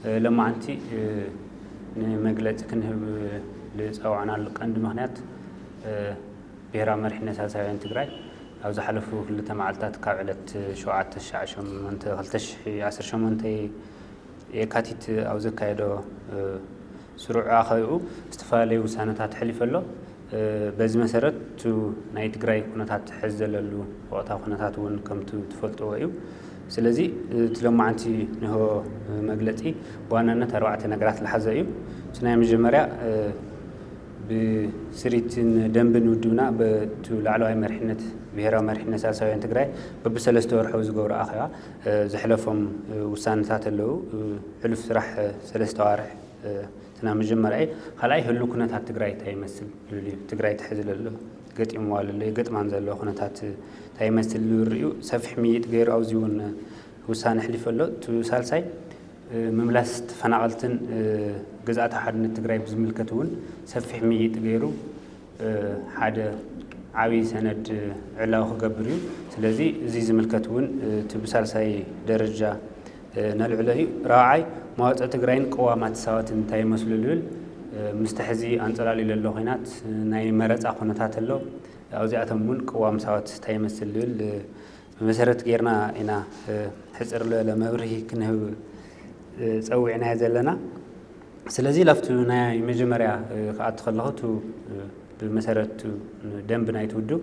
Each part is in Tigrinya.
ሎማዓንቲ ንመግለፂ ክንህብ ዝፀዋዕናሉ ቀንዲ ምኽንያት፣ ብሄራዊ መሪሕነት ሳልሳውያን ትግራይ ኣብ ዝሓለፉ ክልተ መዓልታት፣ ካብ ዕለት ሸውዓተ ሸሞንተ ክልተ ሽሕ ዓሰርተ ሸሞንተ የካቲት ኣብ ዘካየዶ ስሩዕ ኣኼባኡ ዝተፈላለዩ ውሳነታት ኣሕሊፉ ኣሎ። በዚ መሰረት፣ እቲ ናይ ትግራይ ኩነታት ሕዚ ዘለሉ ወቕታዊ ኩነታት እውን ከምቲ ትፈልጥዎ እዩ። ስለዚ እቲ ሎማዓንቲ ንሆ መግለፂ ብዋናነት ኣርባዕተ ነገራት ዝሓዘ እዩ። እቲ ናይ መጀመርያ፣ ብስሪትን ደንብን ውድብና፣ በቲ ላዕለዋይ መሪሕነት፣ ብሄራዊ መሪሕነት ሳልሳውያን ትግራይ በብሰለስተ ወርሑ ዝገብሮ ኣኼባ ዘሕለፎም ውሳነታት ኣለዉ። ሕሉፍ ስራሕ ሰለስተ ኣዋርሕ፣ እቲ ናይ መጀመርያ እዩ። ካልኣይ፣ ህሉ ኩነታት ትግራይ እንታይ ይመስል ዝብል እዩ። ትግራይ ትሕዚ ዘሎ፣ ገጢምዋ ዘሎ፣ የገጥማን ዘሎ ኩነታት እንታይ ይመስል ዝብል እዩ። ሰፊሕ ምይጥ ገይሩ ኣብዚ እውን ውሳነ ኣሕሊፉ ኣሎ። እቲ ሳልሳይ፣ ምምላስ ተፈናቐልትን ግዝኣታዊ ሓድነት ትግራይ ብዝምልከት እውን ሰፊሕ ምይጥ ገይሩ ሓደ ዓብዪ ሰነድ ዕላዊ ክገብር እዩ። ስለዚ እዚ ዝምልከት እውን እቲ ብሳልሳይ ደረጃ ነልዕሎ እዩ። ራብዓይ፣ መዋፅኦ ትግራይን ቅዋማት ሳዋትን እንታይ ይመስሉ ዝብል፣ ምስቲ ሕዚ ኣንፀላልዩ ዘሎ ኹናት ናይ መረፃ ኩነታት ኣሎ። ኣብዚኣቶም እውን ቅዋም ሳዋት እንታይ ይመስል ዝብል ብመሰረት ጌርና ኢና ሕፅር ዝበለ መብርሂ ክንህብ ፀዊዕናዮ ዘለና። ስለዚ ላብቲ ናይ መጀመርያ ክኣቱ ከለኹ፣ እቲ ብመሰረት ደንቢ ናይቲ ውድብ፣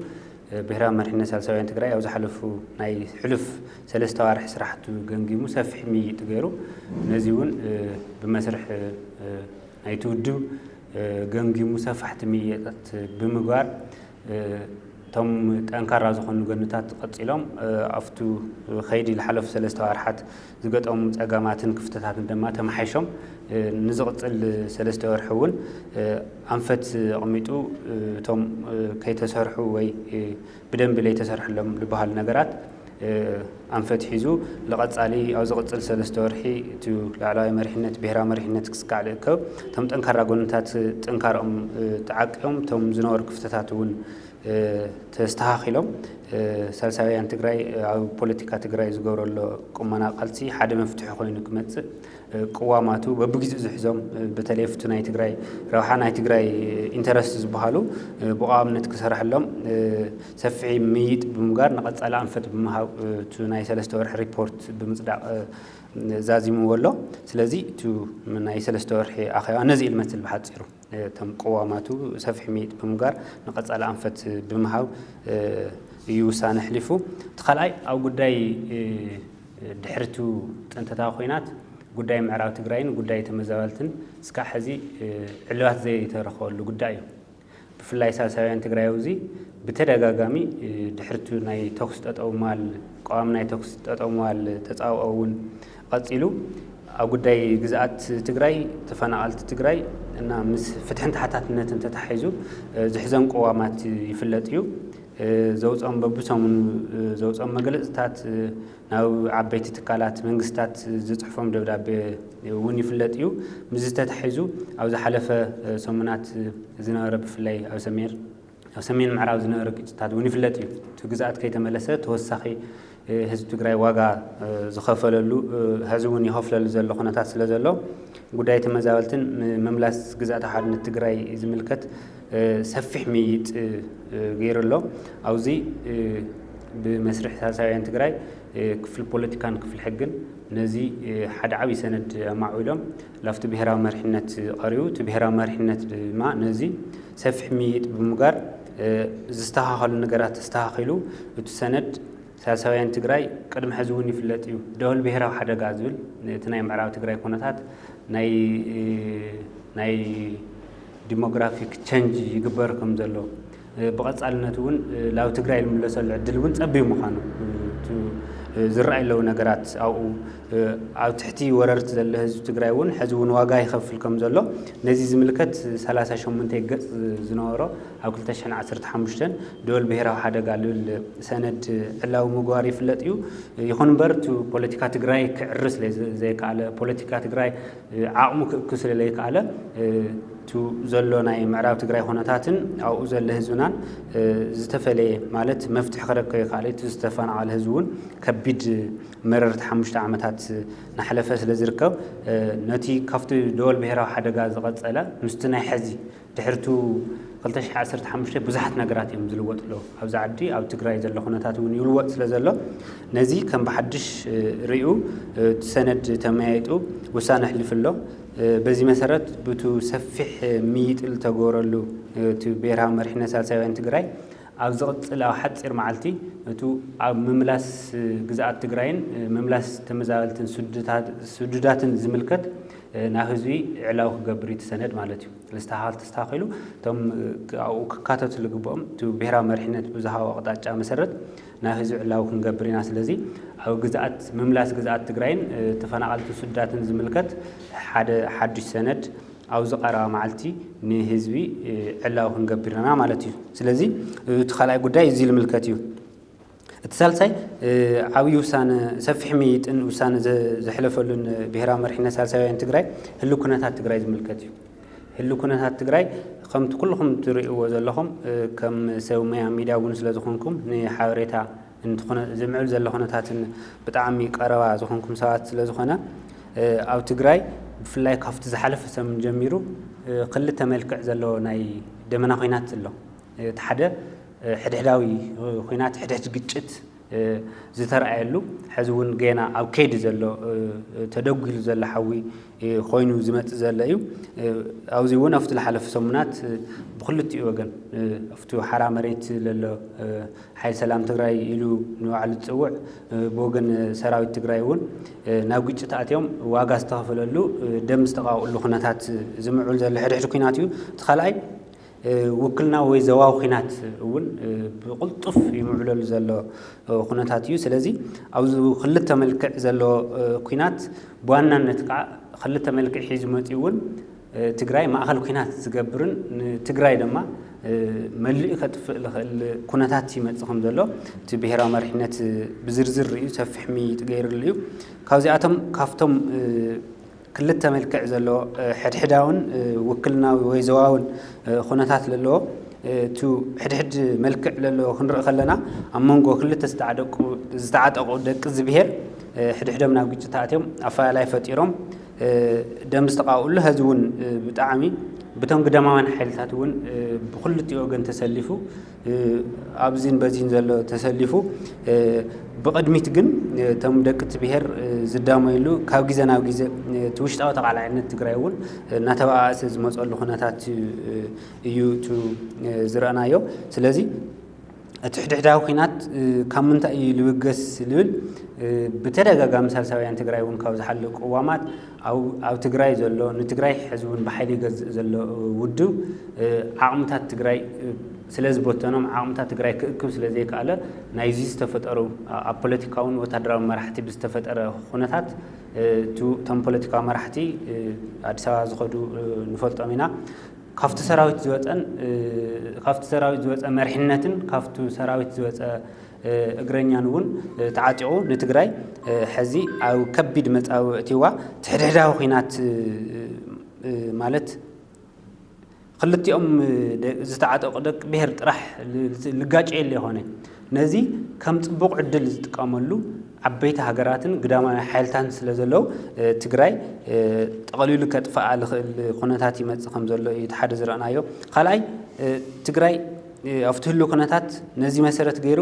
ብሄራዊ መሪሕነት ሳልሳውያን ትግራይ ኣብ ዝሓለፉ ናይ ሕሉፍ ሰለስተ ኣዋርሒ ስራሕቱ ገምጊሙ ሰፊሕ ምይይጥ ገይሩ፣ ነዚ እውን ብመስርሕ ናይቲ ውድብ ገምጊሙ ሰፋሕቲ ምይይጣት ብምግባር፣ እቶም ጠንካራ ዝኾኑ ጎንታት ቀፂሎም፣ ኣብቱ ከይዲ ዝሓለፉ ሰለስተ ኣዋርሓት ዝገጠሙ ፀገማትን ክፍተታትን ድማ ተመሓይሾም፣ ንዝቕፅል ሰለስተ ወርሒ እውን ኣንፈት ኣቕሚጡ፣ እቶም ከይተሰርሑ ወይ ብደንቢ ዘይተሰርሐሎም ዝበሃሉ ነገራት ኣንፈት ሒዙ፣ ንቐፃሊ፣ ኣብ ዝቕፅል ሰለስተ ወርሒ እቲ ላዕለዋይ መሪሕነት፣ ብሄራዊ መሪሕነት ክስካዕ ዝእከብ፣ እቶም ጠንካራ ጎንታት ጥንካረኦም ተዓቂቦም፣ እቶም ዝነበሩ ክፍተታት እውን ተስተኻኺሎም፣ ሳልሳውያን ትግራይ ኣብ ፖለቲካ ትግራይ ዝገብሮ ዘሎ ቁመና ቃልሲ ሓደ መፍትሒ ኮይኑ ክመፅእ፣ ቅዋማቱ በብግዜኡ ዝሕዞም፣ በተለይ ፍቱ ናይ ትግራይ ረብሓ፣ ናይ ትግራይ ኢንተረስት ዝበሃሉ ብቐዋምነት ክሰርሐሎም ሰፊሕ ምይይጥ ብምግባር፣ ንቐፃሊ ኣንፈት ብምሃብ፣ እቲ ናይ ሰለስተ ወርሒ ሪፖርት ብምፅዳቕ ዛዚምዎ ኣሎ። ስለዚ እቲ ናይ ሰለስተ ወርሒ ኣኼባ ነዚ እዩ ዝመስል ብሓፂሩ። እቶም ቅዋማቱ ሰፊሕ ምይይጥ ብምግባር፣ ንቐፃሊ ኣንፈት ብምሃብ እዩ ውሳነ ኣሕሊፉ። እቲ ካልኣይ፣ ኣብ ጉዳይ ድሕሪቱ ጥንተታዊ ኹናት፣ ጉዳይ ምዕራብ ትግራይን ጉዳይ ተመዛበልትን እስካዕ ሕዚ ዕልባት ዘይተረኸበሉ ጉዳይ እዩ። ብፍላይ ሳልሳውያን ትግራይ ኣብዚ ብተደጋጋሚ ድሕሪቱ ናይ ተኩስ ጠጠው ምባል፣ ቅዋም ናይ ተኩስ ጠጠው ምባል ተፃብኦ እውን ቀፂሉ፣ ኣብ ጉዳይ ግዝኣት ትግራይ፣ ተፈናቐልቲ ትግራይ እና ምስ ፍትሕን ተሓታትነትን ተተሓሒዙ ዝሕዞም ቅዋማት ይፍለጥ እዩ። ዘውፅኦም፣ በብሰሙኑ ዘውፅኦም መግለፅታት፣ ናብ ዓበይቲ ትካላት መንግስታት ዝፅሕፎም ደብዳቤ እውን ይፍለጥ እዩ። ምስዚ ተታሒዙ፣ ኣብ ዝሓለፈ ሰሙናት ዝነበረ፣ ብፍላይ ኣብ ሰሜን ኣብ ሰሜን ምዕራብ ዝነበረ ግጭታት እውን ይፍለጥ እዩ። እቲ ግዝኣት ከይተመለሰ፣ ተወሳኺ ህዝቢ ትግራይ ዋጋ ዝኸፈለሉ፣ ሕዚ እውን ይኸፍለሉ ዘሎ ኩነታት ስለ ዘሎ፣ ጉዳይ ተመዛበልትን ምምላስ ግዝኣታዊ ሓድነት ትግራይ ዝምልከት ሰፊሕ ምይይጥ ገይሩ ኣሎ። ኣብዚ ብመስርሕ ሳልሳውያን ትግራይ ክፍሊ ፖለቲካን ክፍሊ ሕግን ነዚ ሓደ ዓብዪ ሰነድ ኣማዕቢሎም ላብቲ ብሄራዊ መሪሕነት ቀሪቡ፣ እቲ ብሄራዊ መሪሕነት ድማ ነዚ ሰፊሕ ምይይጥ ብምግባር፣ ዝተኻኸሉ ነገራት ተስተኻኺሉ፣ እቲ ሰነድ ሳልሳውያን ትግራይ ቅድሚ ሕዚ እውን ይፍለጥ እዩ። ደወል ብሄራዊ ሓደጋ ዝብል፣ እቲ ናይ ምዕራብ ትግራይ ኩነታት ናይ ናይ ዲሞግራፊክ ቸንጅ ይግበር ከም ዘሎ፣ ብቐፃልነት እውን ናብ ትግራይ ዝምለሰሉ ዕድል እውን ፀቢብ ምዃኑ፣ ዝረኣዩ ኣለዉ ነገራት ኣብኡ፣ ኣብ ትሕቲ ወረርቲ ዘሎ ህዝቢ ትግራይ እውን ሕዚ እውን ዋጋ ይኸፍል ከም ዘሎ፣ ነዚ ዝምልከት ሰላሳ ሸሞንተ ገፅ ዝነበሮ፣ ኣብ ክልተ ሽሕን ዓሰርተ ሓሙሽተን ደወል ብሄራዊ ሓደጋ ዝብል ሰነድ ዕላዊ ምግባር ይፍለጥ እዩ። ይኹን እምበር፣ እቲ ፖለቲካ ትግራይ ክዕሪ ስለ ዘይከኣለ፣ ፖለቲካ ትግራይ ዓቕሙ ክእክብ ስለ ዘይከኣለ፣ እቲ ዘሎ ናይ ምዕራብ ትግራይ ኩነታትን ኣብኡ ዘሎ ህዝብናን ዝተፈለየ ማለት መፍትሒ ክረክብ ይክእል እቲ ዝተፈናቐለ ህዝቢ እውን ከቢድ መረርቲ ሓሙሽተ ዓመታት ናሕለፈ ስለ ዝርከብ ነቲ ካብቲ ደወል ብሔራዊ ሓደጋ ዝቐፀለ ምስቲ ናይ ሕዚ ድሕርቱ ክልተ ሽሕ ዓሰርተ ሓሙሽተ ብዙሓት ነገራት እዮም ዝልወጡ ኣለዉ ኣብዚ ዓዲ ኣብ ትግራይ ዘሎ ኩነታት እውን ይልወጥ ስለ ዘሎ ነዚ ከም ብሓድሽ ርእዩ እቲ ሰነድ ተመያይጡ ውሳነ ኣሕሊፉ ኣሎ። በዚ መሰረት ብቱ ሰፊሕ ምይጥል ተገበረሉ እቲ ብሄራዊ መሪሕነት ሳልሳይ ወያነ ትግራይ ኣብ ዝቕፅል ኣብ ሓፂር መዓልቲ እቱ ኣብ ምምላስ ግዝኣት ትግራይን ምምላስ ተመዛበልትን ስዱዳትን ዝምልከት ናብ ህዝቢ ዕላዊ ክገብር እዩ እቲ ሰነድ ማለት እዩ። ዝተስተካከሉ እቶም ኣብኡ ክካተቱ ዝግብኦም እቲ ብሄራዊ መሪሕነት ብዝሃቦ ኣቕጣጫ መሰረት ናብ ህዝቢ ዕላዊ ክንገብር ኢና። ስለዚ ኣብ ግዝኣት ምምላስ ግዝኣት ትግራይን ተፈናቐልቲ ስዱዳትን ዝምልከት ሓደ ሓዱሽ ሰነድ ኣብዚ ቀረባ መዓልቲ ንህዝቢ ዕላዊ ክንገብር ኢና ማለት እዩ። ስለዚ እቲ ካልኣይ ጉዳይ እዚ ዝምልከት እዩ። እቲ ሳልሳይ ዓብዪ ውሳነ ሰፊሕ ምይጥን ውሳነ ዘሕለፈሉን ብሄራዊ መሪሕነት ሳልሳይ ወያነ ትግራይ ህልው ኩነታት ትግራይ ዝምልከት እዩ። ህልው ኩነታት ትግራይ ከምቲ ኩልኹም ትርእይዎ ዘለኹም ከም ሰብ ሙያ ሚድያ እውን ስለ ዝኾንኩም ንሓበሬታ ዝምዕብል ዘሎ ኩነታትን ብጣዕሚ ቀረባ ዝኾንኩም ሰባት ስለ ዝኾነ ኣብ ትግራይ ብፍላይ ካብቲ ዝሓለፈ ሰሙን ጀሚሩ ክልተ መልክዕ ዘለዎ ናይ ደመና ኹናት ኣሎ። እቲ ሓደ ሕድሕዳዊ ኹናት ሕድሕድ ግጭት ዝተረኣየሉ ሕዚ እውን ገና ኣብ ከይዲ ዘሎ ተደጒሉ ዘሎ ሓዊ ኮይኑ ዝመፅእ ዘሎ እዩ። ኣብዚ እውን ኣብቲ ዝሓለፉ ሰሙናት ብክልቲኡ ወገን ኣብቲ ሓራ መሬት ዘሎ ሓይሊ ሰላም ትግራይ ኢሉ ንባዕሉ ዝፅውዕ ብወገን ሰራዊት ትግራይ እውን ናብ ግጭት ኣትዮም ዋጋ ዝተኸፈለሉ ደም ዝተቃውሉ ኩነታት ዝምዕብል ዘሎ ሕድሕድ ኩናት እዩ። እቲ ካልኣይ ውክልና ወይ ዘዋዊ ኩናት እውን ብቕልጡፍ ይምዕብለሉ ዘሎ ኩነታት እዩ። ስለዚ ኣብዚ ክልተ መልክዕ ዘሎ ኩናት ብዋናነት ከዓ ክልተ መልክዕ ሒዙ መፂኡ እውን ትግራይ ማእኸል ኩናት ዝገብርን ንትግራይ ድማ መሊኡ ከጥፍእ ዝኽእል ኩነታት ይመፅእ ከም ዘሎ እቲ ብሄራዊ መሪሕነት ብዝርዝር ርእዩ ሰፊሕ ምይይጥ ገይርሉ እዩ። ካብዚኣቶም ካብቶም ክልተ መልክዕ ዘሎ ሕድሕዳውን ውክልናዊ ወይ ዘዋውን ኩነታት ዘለዎ እቲ ሕድሕድ መልክዕ ዘለዎ ክንርኢ ከለና ኣብ መንጎ ክልተ ዝተዓጠቁ ደቂ እዚ ብሄር ሕድሕዶም ናብ ግጭት ኣትዮም ኣፈላላይ ፈጢሮም ደም ዝተቃውሉ ሕዚ እውን ብጣዕሚ ብቶም ግዳማውያን ሓይልታት እውን ብክልቲኡ ወገን ተሰሊፉ ኣብዚን በዚን ዘሎ ተሰሊፉ ብቕድሚት ግን እቶም ደቂ እቲ ብሄር ዝዳመይሉ ካብ ግዜ ናብ ግዜ እቲ ውሽጣዊ ተቓላዕነት ትግራይ እውን እናተባኣሰ ዝመፀሉ ኩነታት እዩ እቲ ዝረእናዮ። ስለዚ እቲ ሕድሕዳዊ ኩናት ካብ ምንታይ እዩ ዝብገስ ዝብል ብተደጋጋሚ ሳልሳውያን ትግራይ እውን ካብ ዝሓለቁ እዋማት ኣብ ትግራይ ዘሎ ንትግራይ ሕዚ እውን ብሓይሊ ይገዝእ ዘሎ ውድብ ዓቕምታት ትግራይ ስለ ዝበተኖም ዓቕምታት ትግራይ ክእክብ ስለ ዘይከኣለ ናይዚ ዝተፈጠሩ ኣብ ፖለቲካውን ወታደራዊ መራሕቲ ብዝተፈጠረ ኩነታት እቶም ፖለቲካዊ መራሕቲ ኣዲስ ኣበባ ዝኸዱ ንፈልጦም ኢና። ካብቲ ሰራዊት ዝወፀን ካብቲ ሰራዊት ዝወፀ መሪሕነትን ካብቲ ሰራዊት ዝወፀ እግረኛን እውን ተዓጢቑ ንትግራይ ሕዚ ኣብ ከቢድ መፃዊ እቲዋ ትሕድሕዳዊ ኩናት ማለት ክልቲኦም ዝተዓጠቑ ደቂ ብሄር ጥራሕ ልጋጨ የለ ይኾነ ነዚ ከም ፅቡቕ ዕድል ዝጥቀመሉ ዓበይቲ ሃገራትን ግዳማዊ ሓይልታን ስለ ዘለዉ ትግራይ ጠቐሊሉ ከጥፍኣ ዝኽእል ኩነታት ይመፅእ ከም ዘሎ እዩ እቲ ሓደ ዝረእናዮ። ካልኣይ ትግራይ ኣብቲ ህሉ ኩነታት ነዚ መሰረት ገይሩ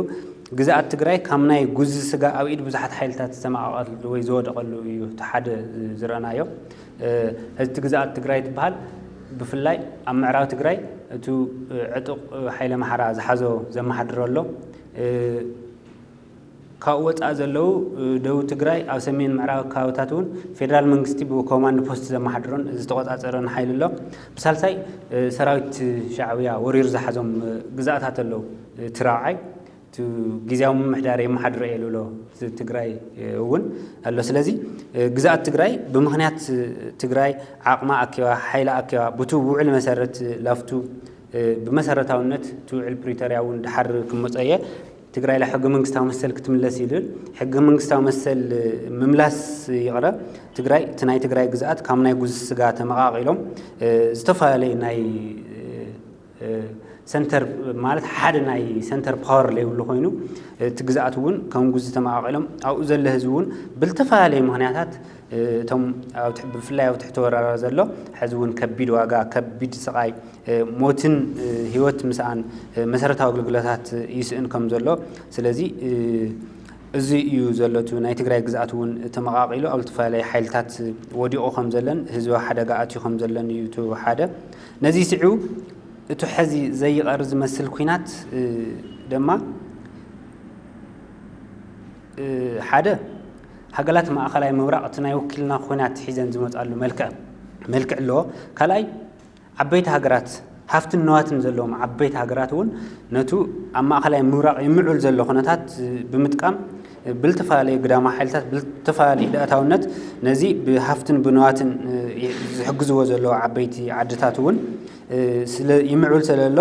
ግዝኣት ትግራይ ካብ ናይ ጉዚ ስጋ ኣብ ኢድ ብዙሓት ሓይልታት ዝተመቓቐሉ ወይ ዝወደቐሉ እዩ እቲ ሓደ ዝረእናዮ። ሕዚ እቲ ግዝኣት ትግራይ ትበሃል ብፍላይ ኣብ ምዕራብ ትግራይ እቲ ዕጡቕ ሓይለ ማሓራ ዝሓዞ ዘመሓድሮ ኣሎ። ካብኡ ወፃእ ዘለዉ ደቡብ ትግራይ ኣብ ሰሜን ምዕራብ ከባብታት እውን ፌደራል መንግስቲ ብኮማንድ ፖስት ዘመሓድሮን ዝተቆፃፀረን ሓይሊ ኣሎ። ብሳልሳይ ሰራዊት ሻዕብያ ወሪሩ ዝሓዞም ግዛእታት ኣለዉ። እቲ ራብዓይ ግዝያዊ ምምሕዳር የመሓድሮ እየ ዝብሎ ትግራይ እውን ኣሎ። ስለዚ ግዛኣት ትግራይ ብምክንያት ትግራይ ዓቕማ ኣኪባ ሓይላ ኣኪባ ብቱ ውዕል መሰረት ላፍቱ ብመሰረታውነት እቲ ውዕል ፕሪቶርያ እውን ድሓር ክመፀ እየ ትግራይ ላ ሕገ መንግስታዊ መሰል ክትምለስ ይብል። ሕገ መንግስታዊ መሰል ምምላስ ይቕረ፣ ትግራይ እቲ ናይ ትግራይ ግዝኣት ካብ ናይ ጉዚ ስጋ ተመቓቒሎም ዝተፈላለዩ ናይ ሰንተር ማለት ሓደ ናይ ሰንተር ፓወር ለይብሉ ኮይኑ እቲ ግዝኣት እውን ከም ጉዚ ተመቓቒሎም ኣብኡ ዘሎ ህዝቢ እውን ብልተፈላለየ ምክንያታት እቶም ብፍላይ ኣብ ትሕቲ ወረራ ዘሎ ሕዚ እውን ከቢድ ዋጋ ከቢድ ስቓይ ሞትን ህይወት ምስኣን መሰረታዊ ኣገልግሎታት ይስእን ከም ዘሎ። ስለዚ እዚ እዩ ዘሎ እቲ ናይ ትግራይ ግዝኣት እውን ተመቓቒሉ ኣብ ዝተፈላለዩ ሓይልታት ወዲቑ ከም ዘለን ህዝባዊ ሓደጋ ኣትዩ ከም ዘለን እዩ እቲ ሓደ። ነዚ ስዒቡ እቲ ሕዚ ዘይቐር ዝመስል ኩናት ድማ ሓደ ሃገላት ማእኸላይ ምብራቕ እቲ ናይ ውክልና ኩናት ሒዘን ዝመፃሉ መልክዕ መልክዕ ኣለዎ። ካልኣይ ዓበይቲ ሃገራት ሃፍትን ንዋትን ዘለዎም ዓበይቲ ሃገራት እውን ነቱ ኣብ ማእኸላይ ምብራቕ ይምዕብል ዘሎ ኩነታት ብምጥቃም ብልተፈላለዩ ግዳማ ሓይልታት ብልተፈላለዩ ኢዳእታውነት ነዚ ብሃፍትን ብንዋትን ዝሕግዝዎ ዘለዉ ዓበይቲ ዓድታት እውን ይምዕብል ስለዘሎ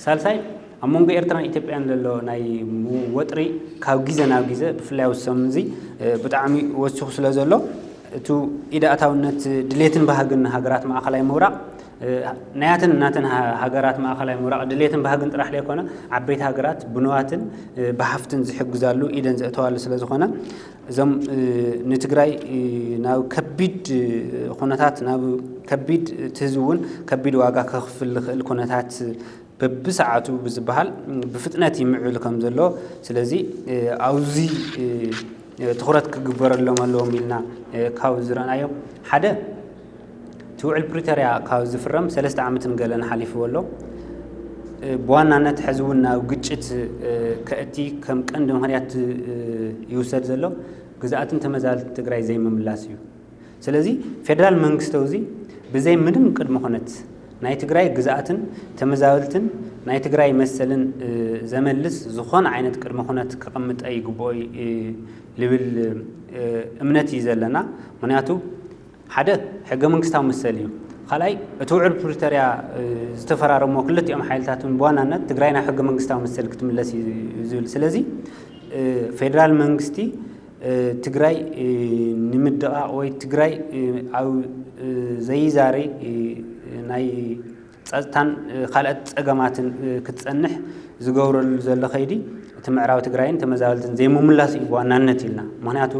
ሳልሳይ ኣብ መንጎ ኤርትራን ኢትዮጵያን ዘሎ ናይ ወጥሪ ካብ ግዜ ናብ ግዜ ብፍላይ ውሰም እዚ ብጣዕሚ ወሲኹ ስለ ዘሎ እቱ ኢዳእታውነት ድሌትን ባህግን ሃገራት ማእኸላይ ምብራቕ ናያትን እናተን ሃገራት ማእኸላይ ምብራቕ ድሌትን ባህግን ጥራሕ ዘይኮነ ዓበይቲ ሃገራት ብንዋትን ብሃፍትን ዝሕግዛሉ ኢደን ዘእተዋሉ ስለ ዝኾነ እዞም ንትግራይ ናብ ከቢድ ኩነታት ናብ ከቢድ ትህዚ እውን ከቢድ ዋጋ ከኽፍል ዝኽእል ኩነታት በብሰዓቱ ብዝበሃል ብፍጥነት ይምዕብል ከም ዘሎ ስለዚ ኣብዚ ትኩረት ክግበረሎም ኣለዎም ኢልና ካብ ዝረእናዮም ሓደ እቲ ውዕል ፕሪቶርያ ካብ ዝፍረም ሰለስተ ዓመትን ገለን ሓሊፍዎ ኣሎ። ብዋናነት ሕዚ እውን ናብ ግጭት ከእቲ ከም ቀንዲ ምኽንያት ይውሰድ ዘሎ ግዝኣትን ተመዛበልትን ትግራይ ዘይምምላስ እዩ። ስለዚ ፌደራል መንግስቲ እዚ ብዘይ ምንም ቅድመ ኩነት ናይ ትግራይ ግዝኣትን ተመዛበልትን ናይ ትግራይ መሰልን ዘመልስ ዝኾነ ዓይነት ቅድመ ኩነት ከቐምጥ ኣይግብኦ ልብል እምነት እዩ ዘለና። ምክንያቱ ሓደ ሕገ መንግስታዊ መሰል እዩ። ካልኣይ እቲ ውዕል ፕሪቶርያ ዝተፈራረሞ ክልቲኦም ሓይልታት ብዋናነት ትግራይ ናብ ሕገ መንግስታዊ መሰል ክትምለስ እዩ ዝብል። ስለዚ ፌደራል መንግስቲ ትግራይ ንምድቓቕ ወይ ትግራይ ኣብ ዘይዛሪ ናይ ፀጥታን ካልኦት ፀገማትን ክትፀንሕ ዝገብረሉ ዘሎ ከይዲ እቲ ምዕራብ ትግራይን ተመዛበልትን ዘይምምላስ እዩ ብዋናነት ኢልና። ምክንያቱ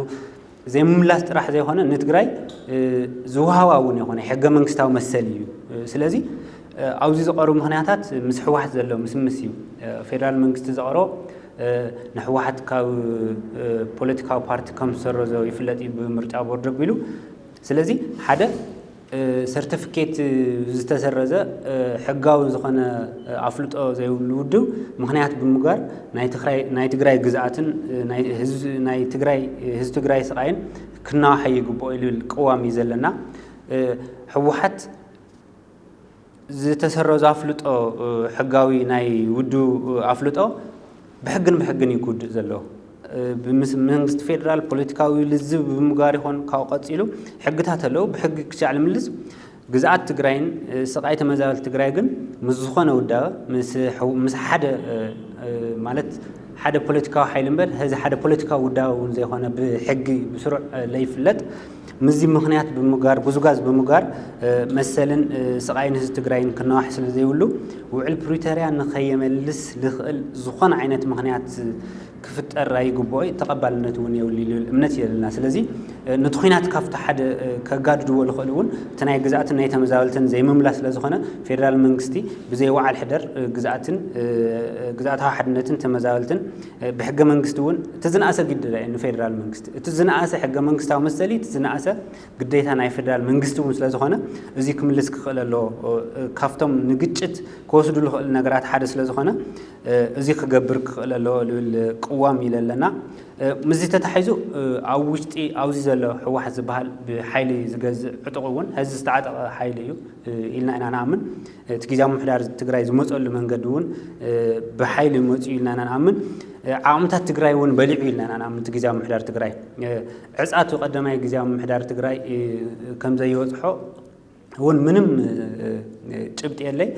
ዘይምምላስ ጥራሕ ዘይኮነ ንትግራይ ዝወሃባ እውን ይኮነ ሕገ መንግስታዊ መሰል እዩ። ስለዚ ኣብዚ ዝቐርቡ ምክንያታት ምስ ህወሓት ዘሎ ምስምስ እዩ። ፌደራል መንግስቲ ዘቕረቦ ንህወሓት ካብ ፖለቲካዊ ፓርቲ ከም ዝሰረዞ ይፍለጥ እዩ ብምርጫ ቦርድ ኣቢሉ። ስለዚ ሓደ ሰርተፍኬት ዝተሰረዘ ሕጋዊ ዝኾነ ኣፍልጦ ዘይብሉ ውድብ ምክንያት ብምግባር ናይ ትግራይ ግዝኣትን ናይ ትግራይ ህዝቢ ትግራይ ስቓይን ክናዋሐ ይግብኦ ኢሉ ቅዋም እዩ ዘለና። ህወሓት ዝተሰረዞ ኣፍልጦ ሕጋዊ ናይ ውድብ ኣፍልጦ ብሕግን ብሕግን እዩ ክውድእ ዘለዎ። ብመንግስቲ ፌደራል ፖለቲካዊ ልዝብ ብምግባር ይኾን ካብኡ ቀፂሉ ሕግታት ኣለዉ። ብሕጊ ክሻዕ ልምልስ ግዝኣት ትግራይን ስቓይ ተመዛበልቲ ትግራይ ግን ምስ ዝኾነ ውዳበ ምስ ሓደ ማለት ሓደ ፖለቲካዊ ሓይሊ እምበር እዚ ሓደ ፖለቲካዊ ውዳበ እውን ዘይኮነ ብሕጊ ብስሩዕ ለይፍለጥ ምስዚ ምኽንያት ብምጋር ጉዝጋዝ ብምጋር መሰልን ስቓይን ህዝቢ ትግራይን ክነዋሕ ስለ ዘይብሉ ውዕል ፕሪቶርያ ንኸየመልስ ዝኽእል ዝኾነ ዓይነት ምኽንያት ክፍጠር ኣይግብኦ ተቐባልነት እውን የብሉ ይብል እምነት የለና። ስለዚ ነቲ ኹናት ካብቲ ሓደ ከጋድድዎ ዝኽእል እውን እቲ ናይ ግዝኣትን ናይ ተመዛበልትን ዘይምምላስ ስለ ዝኾነ ፌደራል መንግስቲ ብዘይ ወዓል ሕደር ግዝኣትን ግዝኣታዊ ሓድነትን ተመዛበልትን ብሕገ መንግስቲ እውን እቲ ዝነኣሰ ግድዳ እዩ ንፌደራል መንግስቲ እቲ ዝነኣሰ ሕገ መንግስታዊ መሰሊ እቲ ዝነኣሰ ግዴታ ናይ ፌደራል መንግስቲ እውን ስለ ዝኾነ እዚ ክምልስ ክኽእል ኣለዎ። ካብቶም ንግጭት ክወስዱ ዝኽእል ነገራት ሓደ ስለ ዝኾነ እዚ ክገብር ክኽእል ኣለዎ ልብል ቅዋም ኢለ ኣለና። ምስዚ ተታሒዙ ኣብ ውሽጢ ኣብዚ ዘሎ ህወሓት ዝበሃል ብሓይሊ ዝገዝእ ዕጡቕ እውን ሕዚ ዝተዓጠቐ ሓይሊ እዩ ኢልና ኢና ንኣምን። እቲ ግዝያዊ ምምሕዳር ትግራይ ዝመፀሉ መንገዲ እውን ብሓይሊ መፅኡ ኢልና ኢና ንኣምን። ዓቕምታት ትግራይ እውን በሊዑ ኢልና ኢና ንኣምን። እቲ ግዝያዊ ምምሕዳር ትግራይ ዕፃቱ ቀዳማይ ግዝያዊ ምምሕዳር ትግራይ ከም ዘይበፅሖ እውን ምንም ጭብጢ የለይ።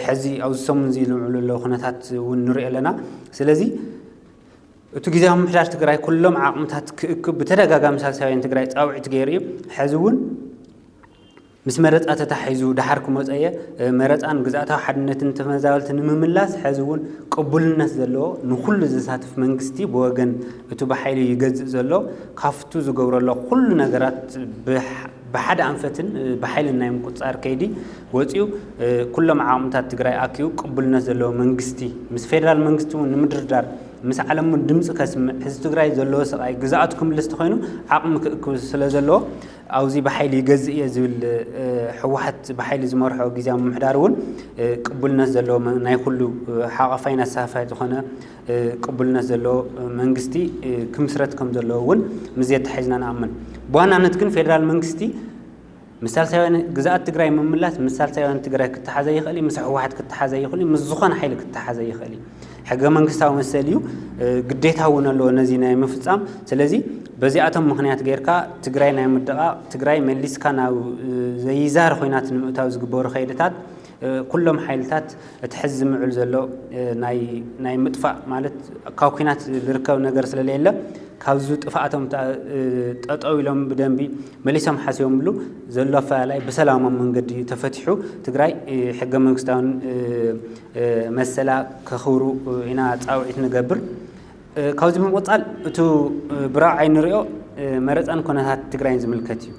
ሕዚ ኣብዚ ሰሙን እዚ ዝምዕብሉ ኣለዉ ኩነታት እውን ንሪኦ ኣለና። ስለዚ እቲ ግዜያዊ ምምሕዳር ትግራይ ኩሎም ዓቕምታት ክእክብ ብተደጋጋሚ ሳልሳይ ወያነ ትግራይ ፃውዒት ገይሩ እዩ። ሕዚ እውን ምስ መረፃ ተታሒዙ ደሓር ክመፀየ መረፃን ግዝኣታዊ ሓድነትን ተመዛበልቲ ንምምላስ ሕዚ እውን ቅቡልነት ዘለዎ ንኩሉ ዘሳትፍ መንግስቲ ብወገን እቲ ብሓይሊ ይገዝእ ዘሎ ካብቱ ዝገብረሎ ኩሉ ነገራት ብሓደ ኣንፈትን ብሓይልን ናይ ምቁፅፃር ከይዲ ወፂኡ ኩሎም ዓቕምታት ትግራይ ኣኪቡ ቅቡልነት ዘለዎ መንግስቲ ምስ ፌደራል መንግስቲ እውን ንምድርዳር ምስ ዓለም እውን ድምፂ ከስምዕ ህዝቢ ትግራይ ዘለዎ ስቓይ ግዝኣቱ ክምልስ ተኮይኑ ዓቕሚ ክእክብ ስለ ዘለዎ ኣብዚ ብሓይሊ ይገዝእ እየ ዝብል ህወሓት ብሓይሊ ዝመርሖ ግዜያዊ ምምሕዳር እውን ቅቡልነት ዘለዎ ናይ ኩሉ ሓቐፋይን ኣሳፋይ ዝኾነ ቅቡልነት ዘለዎ መንግስቲ ክምስረት ከም ዘለዎ እውን ምስ ዘተሓሒዝና ንኣምን። ብዋናነት ግን ፌደራል መንግስቲ ምስ ሳልሳውያን ግዝኣት ትግራይ ምምላስ ምስ ሳልሳውያን ትግራይ ክተሓዘ ይኽእል እዩ፣ ምስ ህወሓት ክተሓዘ ይኽእል እዩ፣ ምስ ዝኾነ ሓይሊ ክተሓዘ ይኽእል እዩ። ሕገ መንግስታዊ መሰል እዩ፣ ግዴታ እውን ኣለዎ ነዚ ናይ ምፍፃም። ስለዚ በዚኣቶም ምክንያት ጌርካ ትግራይ ናይ ምድቓቕ ትግራይ መሊስካ ናብ ዘይዛር ኮይናት ንምእታው ዝግበሩ ከይድታት ኩሎም ሓይልታት እቲ ሕዚ ዝምዕል ዘሎ ናይ ምጥፋእ ማለት ካብ ኩናት ዝርከብ ነገር ስለለየለ ካብዚ ጥፍኣቶም ጠጠው ኢሎም ብደንቢ መሊሶም ሓሲቦምሉ ዘሎ ኣፈላላይ ብሰላማዊ መንገዲ ተፈቲሑ ትግራይ ሕገ መንግስታውን መሰላ ከኽብሩ ኢና ፃውዒት ንገብር። ካብዚ ብምቕፃል እቱ ብራው ዓይኒ ንሪኦ መረፃን ኮነታት ትግራይን ዝምልከት እዩ።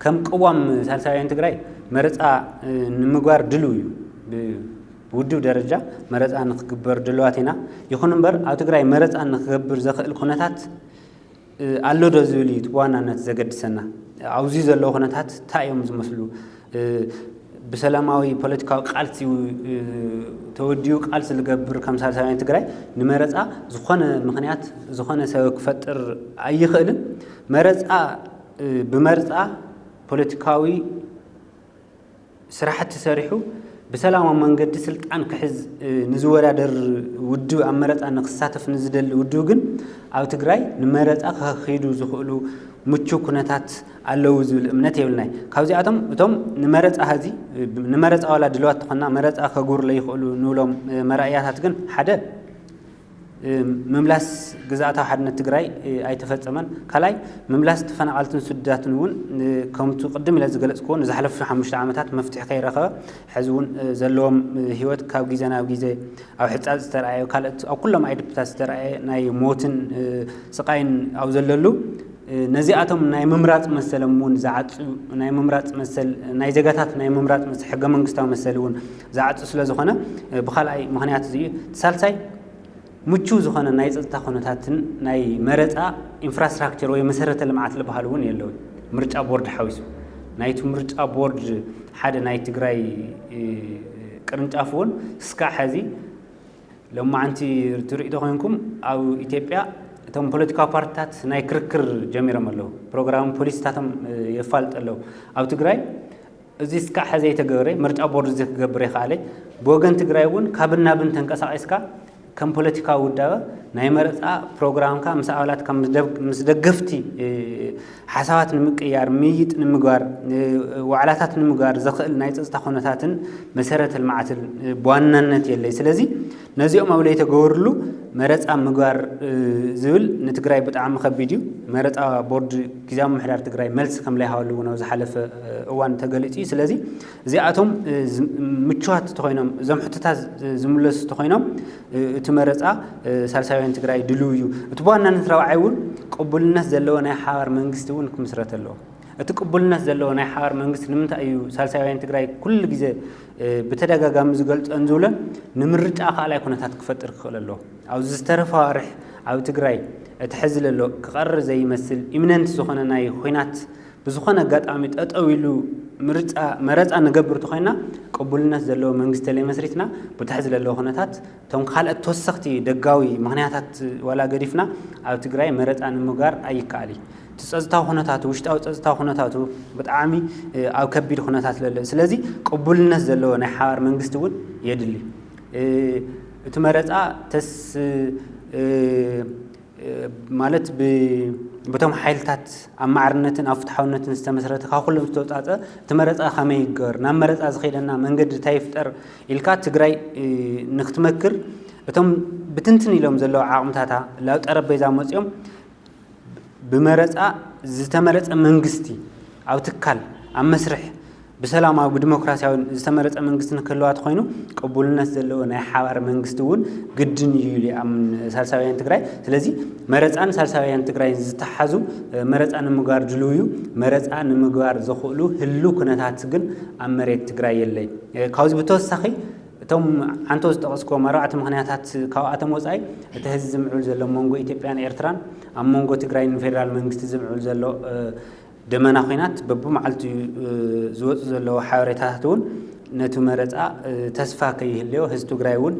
ከም ቅዋም ሳልሳውያን ትግራይ መረፃ ንምግባር ድልው እዩ። ብውድብ ደረጃ መረፃ ንክግበር ድልዋት ኢና። ይኹን እምበር ኣብ ትግራይ መረፃ ንክገብር ዘኽእል ኩነታት ኣሎ ዶ ዝብል እዩ ብዋናነት ዘገድሰና። ኣብዚ ዘለዉ ኩነታት እንታይ እዮም ዝመስሉ? ብሰላማዊ ፖለቲካዊ ቃልሲ ተወዲኡ ቃልሲ ዝገብር ከም ሳልሳውያን ትግራይ ንመረፃ ዝኾነ ምክንያት ዝኾነ ሰበብ ክፈጥር ኣይኽእልን። መረፃ ብመርፃ ፖለቲካዊ ስራሕቲ ሰሪሑ ብሰላማዊ መንገዲ ስልጣን ክሕዝ ንዝወዳደር ውድብ ኣብ መረፃ ንክሳተፍ ንዝደሊ ውድብ ግን ኣብ ትግራይ ንመረፃ ከኺዱ ዝኽእሉ ምቹ ኩነታት ኣለዉ ዝብል እምነት የብልናይ። ካብዚኣቶም እቶም ንመረፃ ሀዚ ንመረፃ ዋላ ድልዋት ተኾና መረፃ ከጉር ለይኽእሉ ንብሎም መራእያታት ግን ሓደ ምምላስ ግዝኣታዊ ሓድነት ትግራይ ኣይተፈፀመን። ካልኣይ ምምላስ ተፈናቐልትን ስዱዳትን እውን ከምቱ ቅድም ኢለ ዝገለፅክዎ ንዝሓለፉ ሓሙሽተ ዓመታት መፍትሒ ከይረኸበ ሕዚ እውን ዘለዎም ህይወት ካብ ግዜ ናብ ግዜ ኣብ ሕፃፅ ዝተረኣየ ካልኦት ኣብ ኩሎም ኣይድፕታት ዝተረኣየ ናይ ሞትን ስቃይን ኣብ ዘለሉ ነዚኣቶም ናይ ምምራፅ መሰሎም እውን ዝዓፁ ናይ ምምራፅ መሰል ናይ ዜጋታት ናይ ምምራፅ መሰል ሕገ መንግስታዊ መሰል እውን ዝዓፁ ስለ ዝኾነ ብካልኣይ ምክንያት እዚ እዩ። ሳልሳይ ምቹ ዝኾነ ናይ ፀጥታ ኩነታትን ናይ መረፃ ኢንፍራስትራክቸር ወይ መሰረተ ልምዓት ዝበሃል እውን የለውን። ምርጫ ቦርድ ሓዊሱ ናይቲ ምርጫ ቦርድ ሓደ ናይ ትግራይ ቅርንጫፍ እውን እስካዕ ሕዚ ሎማዓንቲ ትርእዩ ተኮይንኩም ኣብ ኢትዮጵያ እቶም ፖለቲካዊ ፓርቲታት ናይ ክርክር ጀሚሮም ኣለዉ። ፕሮግራም ፖሊሲታቶም የፋልጥ ኣለዉ። ኣብ ትግራይ እዚ እስካዕ ሕዚ ኣይተገበረ ምርጫ ቦርድ እዚ ክገብር ይኽኣለ። ብወገን ትግራይ እውን ካብን ናብን ተንቀሳቒስካ ከም ፖለቲካዊ ውዳበ ናይ መረፃ ፕሮግራምካ ምስ ኣባላትካ ምስ ደገፍቲ ሓሳባት ንምቅያር ምይይጥ ንምግባር ዋዕላታት ንምግባር ዘኽእል ናይ ፀፅታ ኩነታትን መሰረተ ልምዓትን ብዋናነት የለይ። ስለዚ ነዚኦም ኣብ ለይተገበርሉ መረፃ ምግባር ዝብል ንትግራይ ብጣዕሚ ከቢድ እዩ። መረፃ ቦርድ ግዜያዊ ምምሕዳር ትግራይ መልሲ ከም ለይሃበሉ እውን ኣብ ዝሓለፈ እዋን ተገሊፁ እዩ። ስለዚ እዚኣቶም ምቹዋት ተኮይኖም እዞም ሕቶታት ዝምለሱ ተኮይኖም እቲ መረፃ ሳልሳውያን ትግራይ ድልው እዩ። እቲ ብዋናነት ራብዓይ እውን ቅቡልነት ዘለዎ ናይ ሓባር መንግስቲ እውን ክምስረት ኣለዎ። እቲ ቅቡልነት ዘለዎ ናይ ሓባር መንግስቲ ንምንታይ እዩ ሳልሳውያን ትግራይ ኩሉ ግዜ ብተደጋጋሚ ዝገልፀን ዝብለን ንምርጫ ካልኣይ ኩነታት ክፈጥር ክኽእል ኣለዎ። ኣብዚ ዝተረፈ ኣዋርሕ ኣብ ትግራይ እቲ ሕዚ ዘሎ ክቐርር ዘይመስል ኢሚነንት ዝኾነ ናይ ኹናት ብዝኾነ ኣጋጣሚ ጠጠው ኢሉ ምርጫ መረፃ ንገብር ተኾይና ቅቡልነት ዘለዎ መንግስቲ ለይ መስሪትና ብታሕ ዝለለዎ ኩነታት እቶም ካልኦት ተወሰኽቲ ደጋዊ ምክንያታት ዋላ ገዲፍና ኣብ ትግራይ መረፃ ንምግባር ኣይከኣል እዩ። እቲ ፀፅታዊ ኩነታቱ ውሽጣዊ ፀፅታዊ ኩነታቱ ብጣዕሚ ኣብ ከቢድ ኩነታት ለለ ስለዚ ቅቡልነት ዘለዎ ናይ ሓባር መንግስቲ እውን የድሊ። እቲ መረፃ ተስ ማለት ብቶም ሓይልታት ኣብ ማዕርነትን ኣብ ፍትሓውነትን ዝተመስረተ ካብ ኩሎም ዝተውፃፀ እቲ መረፃ ከመይ ይገበር ናብ መረፃ ዝኸይደና መንገዲ እንታይ ይፍጠር ኢልካ ትግራይ ንክትመክር እቶም ብትንትን ኢሎም ዘለዉ ዓቕምታታ ናብ ጠረጴዛ መፅኦም ብመረፃ ዝተመረፀ መንግስቲ ኣብ ትካል ኣብ መስርሕ ብሰላማዊ ብዲሞክራሲያዊ ዝተመረፀ መንግስቲ ንክህልዋ ተኮይኑ ቅቡልነት ዘለዎ ናይ ሓባር መንግስቲ እውን ግድን እዩ ኢሉ ይኣምን ሳልሳውያን ትግራይ። ስለዚ መረፃን ሳልሳውያን ትግራይ ዝተሓዙ መረፃ ንምግባር ድልው እዩ። መረፃ ንምግባር ዘኽእሉ ህልው ኩነታት ግን ኣብ መሬት ትግራይ የለይ። ካብዚ ብተወሳኺ እቶም ዓንቶ ዝጠቐስኮም ኣርባዕተ ምኽንያታት ካብኣቶም ወፃኢ እቲ ህዝቢ ዝምዕብል ዘሎ መንጎ ኢትዮጵያን ኤርትራን ኣብ መንጎ ትግራይን ፌደራል መንግስቲ ዝምዕብል ዘሎ ደመና ኹናት በብመዓልቱ ዝወፁ ዘለዉ ሓበሬታታት እውን ነቲ መረፃ ተስፋ ከይህልዮ ህዝቢ ትግራይ እውን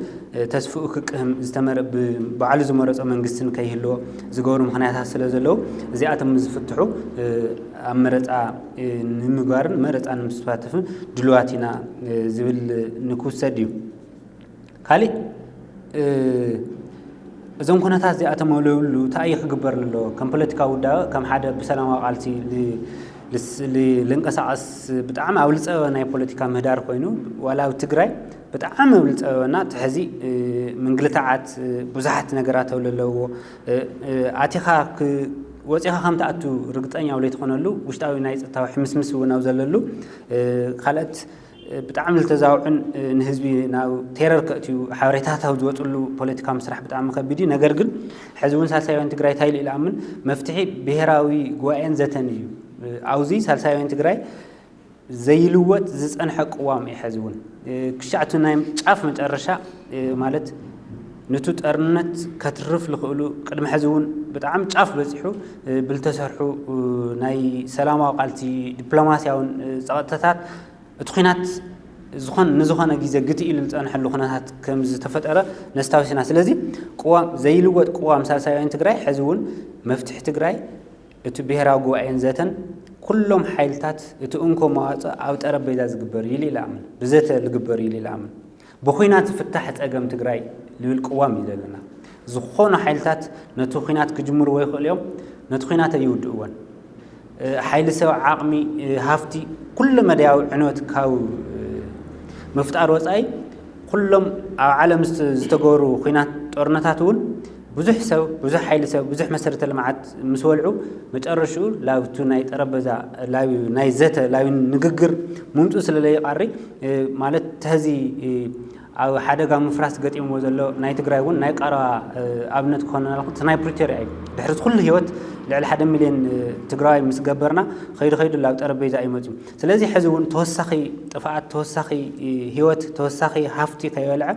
ተስፍኡ ክቅህም ዝተመረ ባዕሉ ዝመረፆ መንግስትን ከይህልዎ ዝገብሩ ምኽንያታት ስለ ዘለዉ እዚኣቶም ዝፍትሑ ኣብ መረፃ ንምግባርን መረፃ ንምስታፍን ድልዋት ኢና ዝብል ንክውሰድ እዩ። ካሊእ እዞም ኩነታት እዚኣቶም ኣለውሉ እንታይ እዩ ክግበር ኣለዎ? ከም ፖለቲካዊ ውዳበ ከም ሓደ ብሰላማዊ ቃልሲ ልንቀሳቐስ ብጣዕሚ ኣብ ልፀበ ናይ ፖለቲካ ምህዳር ኮይኑ ዋላ ኣብ ትግራይ ብጣዕሚ ኣብ ልፀበና ትሕዚ ምግልታዓት ብዙሓት ነገራት ኣብ ለለዎ ኣቲኻ ወፂኻ ከም ትኣቱ ርግፀኛ ኣብ ለይትኾነሉ ውሽጣዊ ናይ ፀጥታዊ ሕምስምስ እውን ኣብ ዘለሉ ካልኦት ብጣዕሚ ዝተዛውዑን ንህዝቢ ናብ ቴረር ከእትዩ ሓበሬታት ኣብ ዝወፅሉ ፖለቲካዊ ምስራሕ ብጣዕሚ ከቢድ እዩ። ነገር ግን ሕዚ እውን ሳልሳይን ትግራይ እንታይ ኢሉ ይኣምን መፍትሒ ብሄራዊ ጉባኤን ዘተን እዩ። ኣብዚ ሳልሳይን ትግራይ ዘይልወጥ ዝፀንሐ ቅዋም እዩ። ሕዚ እውን ክሻዕቱ ናይ ጫፍ መጨረሻ ማለት ንቱ ጠርነት ከትርፍ ዝኽእሉ ቅድሚ ሕዚ እውን ብጣዕሚ ጫፍ በፂሑ ብልተሰርሑ ናይ ሰላማዊ ቃልሲ ዲፕሎማሲያውን ፀቕጥታት እቲ ኹናት ዝኾን ንዝኾነ ግዜ ግትእ ኢሉ ዝፀንሐሉ ኩነታት ከም ዝተፈጠረ ነስታውስ ኢና። ስለዚ ቅዋም ዘይልወጥ ቅዋም ሳልሳውያን ትግራይ ሕዚ እውን መፍትሒ ትግራይ እቲ ብሄራዊ ጉባኤን ዘተን ኩሎም ሓይልታት እቲ እንኮ መዋፅኦ ኣብ ጠረጴዛ ዝግበር ኢሉ ይልኣምን ብዘተ ዝግበር ኢሉ ይልኣምን ብኹናት ዝፍታሕ ፀገም ትግራይ ዝብል ቅዋም እዩ ዘለና። ዝኾኑ ሓይልታት ነቲ ኹናት ክጅምርዎ ይኽእሉ እዮም፣ ነቲ ኹናት ኣይውድእዎን። ሓይሊ ሰብ ዓቕሚ ሃፍቲ ኩሉ መዳያዊ ዕንወት ካብ ምፍጣር ወፃኢ ኩሎም ኣብ ዓለም ዝተገበሩ ኹናት ጦርነታት እውን ብዙሕ ሰብ ብዙሕ ሓይሊ ሰብ ብዙሕ መሰረተ ልምዓት ምስ ወልዑ መጨረሽኡ ላብቱ ናይ ጠረበዛ ላብ ናይ ዘተ ላብ ንግግር ምምፅኡ ስለለይቃሪ ማለት ተዚ ኣብ ሓደጋ ምፍራስ ገጢምዎ ዘሎ ናይ ትግራይ እውን ናይ ቀረባ ኣብነት ክኾነና እቲ ናይ ፕሪቶርያ እዩ። ድሕሪ ኩሉ ህይወት ልዕሊ ሓደ ሚልዮን ትግራዋይ ምስ ገበርና ኸይዱ ኸይዱ ላብ ጠረጴዛ እዩ መፅዩ። ስለዚ ሕዚ እውን ተወሳኺ ጥፍኣት ተወሳኺ ህይወት ተወሳኺ ሃፍቲ ከይበልዐ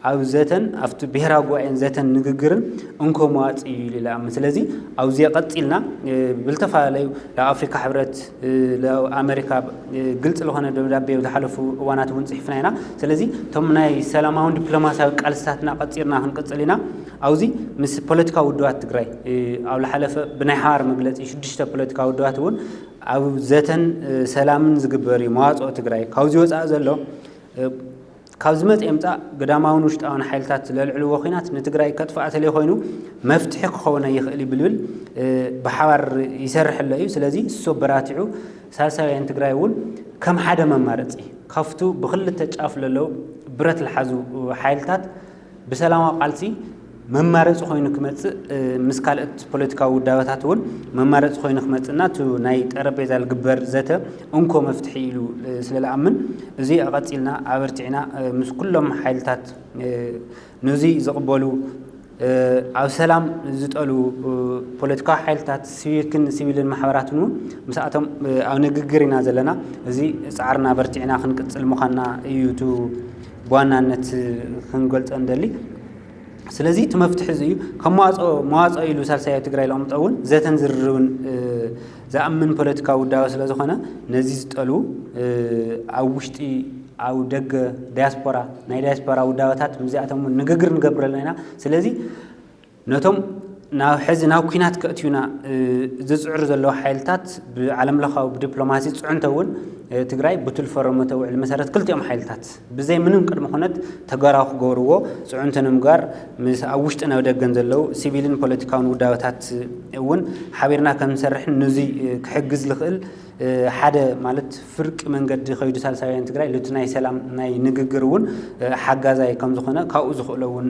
ኣብ ዘተን ኣብቲ ብሄራዊ ጉባኤን ዘተን ንግግርን እንኮ መዋፅ እዩ ኢሉ ይኣምን። ስለዚ ኣብዚ ቀፂልና ብልተፈላለዩ ላብ ኣፍሪካ ሕብረት ላብ ኣሜሪካ ግልፂ ዝኾነ ደብዳቤ ዝሓለፉ እዋናት እውን ፅሒፍና ኢና። ስለዚ እቶም ናይ ሰላማውን ዲፕሎማሲያዊ ቃልስታትና ቀፂርና ክንቅፅል ኢና። ኣብዚ ምስ ፖለቲካዊ ውድባት ትግራይ ኣብ ዝሓለፈ ብናይ ሓባር መግለፂ ሽዱሽተ ፖለቲካዊ ውድባት እውን ኣብ ዘተን ሰላምን ዝግበር እዩ መዋፅኦ ትግራይ ካብዚ ወፃኢ ዘሎ ካብ ዝመፀ የምፃእ ግዳማውን ውሽጣውን ሓይልታት ለልዕልዎ ኹናት ንትግራይ ከጥፍኣ ተለይ ኮይኑ መፍትሒ ክኸውን ኣይኽእል እዩ ብልብል ብሓባር ይሰርሕ ኣሎ እዩ። ስለዚ እሱ ኣበራቲዑ ሳልሳውያን ትግራይ እውን ከም ሓደ መማረፂ ካብቱ ብክልተ ጫፍ ለለው ብረት ዝሓዙ ሓይልታት ብሰላማዊ ቃልሲ መማረፂ ኮይኑ ክመፅእ ምስ ካልኦት ፖለቲካዊ ውዳበታት እውን መማረፂ ኮይኑ ክመፅእና እቲ ናይ ጠረጴዛ ዝግበር ዘተ እንኮ መፍትሒ ኢሉ ስለ ዝኣምን እዚ ኣቐፂልና ኣበርቲዕና ምስ ኩሎም ሓይልታት ነዚ ዝቕበሉ ኣብ ሰላም ዝጠሉ ፖለቲካዊ ሓይልታት ሲቪክን ሲቪልን ማሕበራትን እውን ምስኣቶም ኣብ ንግግር ኢና ዘለና። እዚ ፃዕርና ኣበርቲዕና ክንቅፅል ምዃንና እዩ እቲ ብዋናነት ክንገልፆ ንደሊ። ስለዚ እቲ መፍትሒ እዚ እዩ። ከም መዋፅኦ መዋፅኦ ኢሉ ሳልሳይ ትግራይ ለቕምጦ እውን ዘተን ዝርርብን ዝኣምን ፖለቲካዊ ውዳበ ስለ ዝኾነ ነዚ ዝጠልዉ ኣብ ውሽጢ ኣብ ደገ ዳያስፖራ ናይ ዳያስፖራ ውዳበታት ምስዚኣቶም እውን ንግግር ንገብር ኣለና ኢና። ስለዚ ነቶም ናብ ሕዚ ናብ ኲናት ከእትዩና ዝፅዕሩ ዘለዉ ሓይልታት ብዓለም ለኻዊ ብዲፕሎማሲ ፅዕንቶ እውን ትግራይ ብቱል ፈረሞ ተውዕል መሰረት ክልቲኦም ሓይልታት ብዘይ ምንም ቅድሚ ኩነት ተጋራዊ ክገብርዎ ፅዕንቶ ንምግባር ምስ ኣብ ውሽጥን ኣብ ደገን ዘለዉ ሲቪልን ፖለቲካውን ውዳበታት እውን ሓቢርና ከም ንሰርሕን ንዙይ ክሕግዝ ዝኽእል ሓደ ማለት ፍርቂ መንገዲ ከይዱ ሳልሳውያን ትግራይ ልቲ ናይ ሰላም ናይ ንግግር እውን ሓጋዛይ ከም ዝኾነ ካብኡ ዝኽእሎ እውን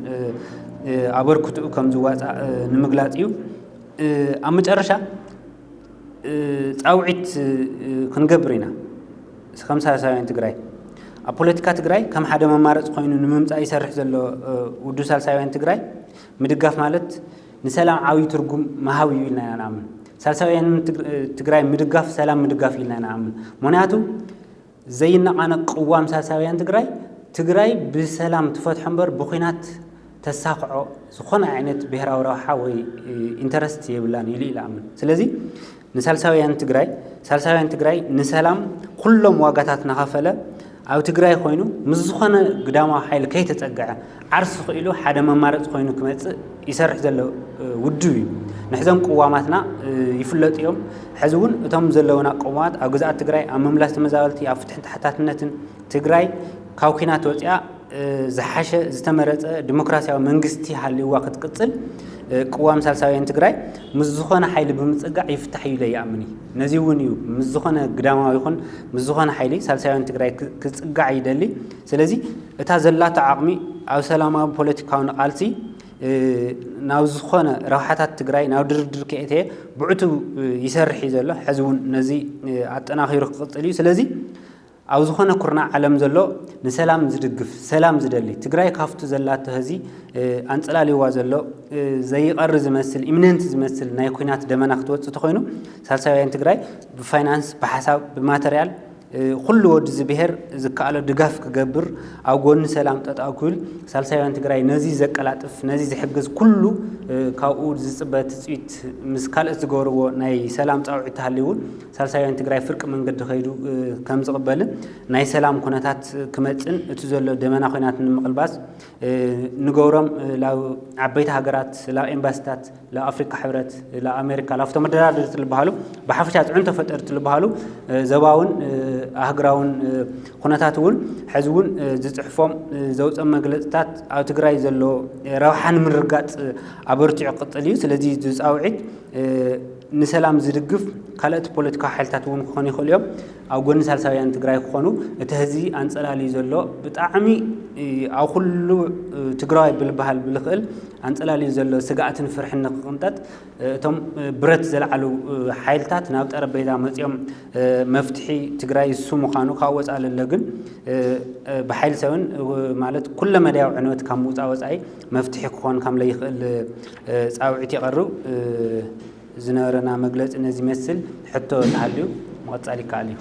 ኣበርክትኡ ከም ዝዋፃእ ንምግላፅ እዩ። ኣብ መጨረሻ ፃውዒት ክንገብር ኢና። ከም ሳልሳውያን ትግራይ ኣብ ፖለቲካ ትግራይ ከም ሓደ መማረፂ ኮይኑ ንምምፃእ ይሰርሕ ዘሎ ውድብ ሳልሳውያን ትግራይ ምድጋፍ ማለት ንሰላም ዓብዪ ትርጉም ምሃብ እዩ ኢልና ኢና ንኣምን። ሳልሳውያን ትግራይ ምድጋፍ ሰላም ምድጋፍ ኢልና ኢና ንኣምን። ምክንያቱ ዘይነቓነቕ ቅዋም ሳልሳውያን ትግራይ ትግራይ ብሰላም ትፈትሖ እምበር ብኹናት ተሳኽዖ ዝኾነ ዓይነት ብሄራዊ ረብሓ ወይ ኢንተረስት የብላን ኢሉ ኢሉ ኣምን። ስለዚ ንሳልሳውያን ትግራይ ሳልሳውያን ትግራይ ንሰላም ኩሎም ዋጋታት እናኸፈለ ኣብ ትግራይ ኮይኑ ምስ ዝኾነ ግዳማዊ ሓይሊ ከይተፀግዐ ዓርሱ ክኢሉ ሓደ መማረፂ ኮይኑ ክመፅእ ይሰርሕ ዘሎ ውድብ እዩ። ንሕዞም ቅዋማትና ይፍለጡ እዮም። ሕዚ እውን እቶም ዘለውና ቅዋማት ኣብ ግዝኣት ትግራይ ኣብ ምምላስ ተመዛበልቲ ኣብ ፍትሕን ተሓታትነትን ትግራይ ካብ ኲናት ወፂኣ ዝሓሸ ዝተመረፀ ዲሞክራሲያዊ መንግስቲ ሃልይዋ ክትቅፅል ቅዋም ሳልሳውያን ትግራይ ምስ ዝኾነ ሓይሊ ብምፅጋዕ ይፍታሕ እዩ ኢለ ይኣምን እዩ። ነዚ እውን እዩ ምስ ዝኾነ ግዳማዊ ይኹን ምስ ዝኾነ ሓይሊ ሳልሳውያን ትግራይ ክፅጋዕ ይደሊ። ስለዚ እታ ዘላቶ ዓቕሚ ኣብ ሰላማዊ ፖለቲካዊ ቃልሲ ናብ ዝኾነ ረብሓታት ትግራይ ናብ ድርድር ከእተየ ብዕቱ ይሰርሕ እዩ ዘሎ። ሕዚ እውን ነዚ ኣጠናኺሩ ክቕፅል እዩ። ስለዚ ኣብ ዝኾነ ኩርናዕ ዓለም ዘሎ ንሰላም ዝድግፍ ሰላም ዝደሊ ትግራይ ካብቱ ዘላቶ ህዚ ኣንፀላልዋ ዘሎ ዘይቐሪ ዝመስል ኢምነንት ዝመስል ናይ ኩናት ደመና ክትወፅእ ተኮይኑ ሳልሳውያን ትግራይ ብፋይናንስ ብሓሳብ ብማተርያል ኩሉ ወዲ እዚ ብሄር ዝከኣሎ ድጋፍ ክገብር ኣብ ጎኒ ሰላም ጠጠው ክብል ሳልሳውያን ትግራይ ነዚ ዘቀላጥፍ ነዚ ዝሕግዝ ኩሉ ካብኡ ዝፅበ ትፅቢት ምስ ካልኦት ዝገብርዎ ናይ ሰላም ፃውዒት ተሃልዩ እውን ሳልሳውያን ትግራይ ፍርቂ መንገዲ ከይዱ ከም ዝቕበልን ናይ ሰላም ኩነታት ክመፅን እቲ ዘሎ ደመና ኩናት ንምቕልባስ ንገብሮም ላብ ዓበይቲ ሃገራት ላብ ኤምባሲታት ላብ ኣፍሪካ ሕብረት ላብ ኣሜሪካ ላብቶም መደራደርቲ ዝበሃሉ ብሓፈሻ ፅዕንቶ ፈጠርቲ ዝበሃሉ ዘባውን ኣህግራውን ኩነታት እውን ሕዚ እውን ዝፅሕፎም ዘውፅኦም መግለፅታት ኣብ ትግራይ ዘሎ ረብሓ ንምርጋፅ ኣበርቲዑ ክቕፅል እዩ። ስለዚ ዝፃውዒት ንሰላም ዝድግፍ ካልኦት ፖለቲካዊ ሓይልታት እውን ክኾኑ ይኽእሉ እዮም። ኣብ ጎኒ ሳልሳውያን ትግራይ ክኾኑ እቲ ህዚ ኣንፀላልዩ ዘሎ ብጣዕሚ ኣብ ኩሉ ትግራዋይ ብልበሃል ብልኽእል ኣንፀላልዩ ዘሎ ስግኣትን ፍርሕን ንክቕንጠጥ እቶም ብረት ዘልዓሉ ሓይልታት ናብ ጠረጴዛ መፂኦም መፍትሒ ትግራይ እሱ ምዃኑ ካብ ወፃእ ለለ ግን ብሓይሊ ሰብን ማለት ኩለ መዳያዊ ዕንወት ካብ ምውፃእ ወፃኢ መፍትሒ ክኾን ከም ለይኽእል ፃውዒት የቐርብ። ዝነበረና መግለፂ ነዚ ይመስል። ሕቶ ተሃልዩ ምቕፃል ይከኣል እዩ።